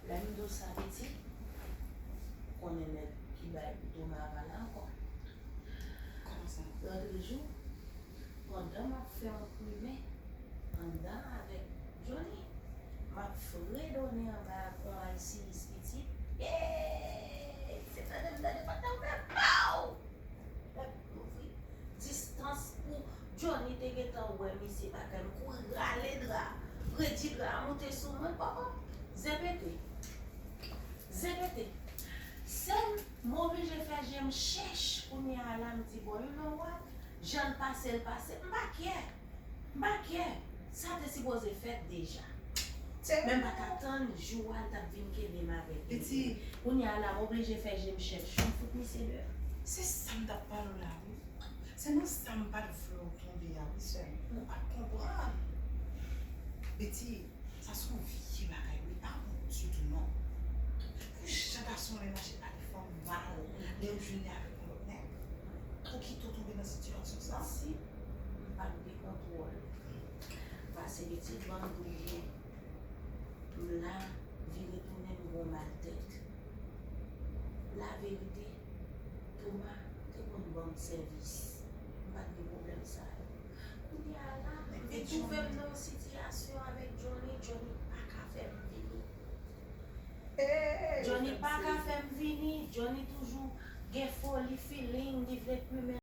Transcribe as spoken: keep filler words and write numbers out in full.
Lè m di w sa pitit, konnen nèg ki bay Toma aval la ankò. Kòman sa? Lòt jou, pandan m ap fè yon kwimen anndan avèk Johnny, m ap fredone anba yon alsiris pitit. Hey! Se tande m tande pandan m fè pow! Lè m louvri, distans pou Johnny te gentan wè misye pa kay m kouri rale dra, redi dra a moute sou mwen, papa. Zepete. Zepete. Sèl m oblije fè je m chèch kounye a la, m di, bon, you know what? Jan l pase, l pase. M pa care. M pa care. Sa te sipoze fèt deja. Men m pa t ap tann jou a l t ap vin kenbe m avèk li. Kounye a la, m oblije fè je m chèch. M fout misye deyò. Se sa m t ap pale w la, wi. Se nan sa m pa t vle w tonbe a, wi, sè m. Ou pa t konprann. Beti, sa se yon vye bagay, wi. Pa bon ditou, non. Pou jan gason yo mache pale fanm mal, lè yo jwenn li avèk yon lòt nèg. Pou kite w tonbe nan sitiyasyon sa. Si m pa t gen kontwòl, pase pitit bann doubyen, m la vire tounen m gon mal tèt. La verite, Toma te konn ban m sèvis. M pa t gen pwoblèm sa yo. Kounye a la, m vin twouve m nan yon sitiyasyon avèk Johnny, Johnny pa ka fè m vini. Johnny pa ka fè m vini, Johnny toujou gen foli, feeling, li vle kwimen.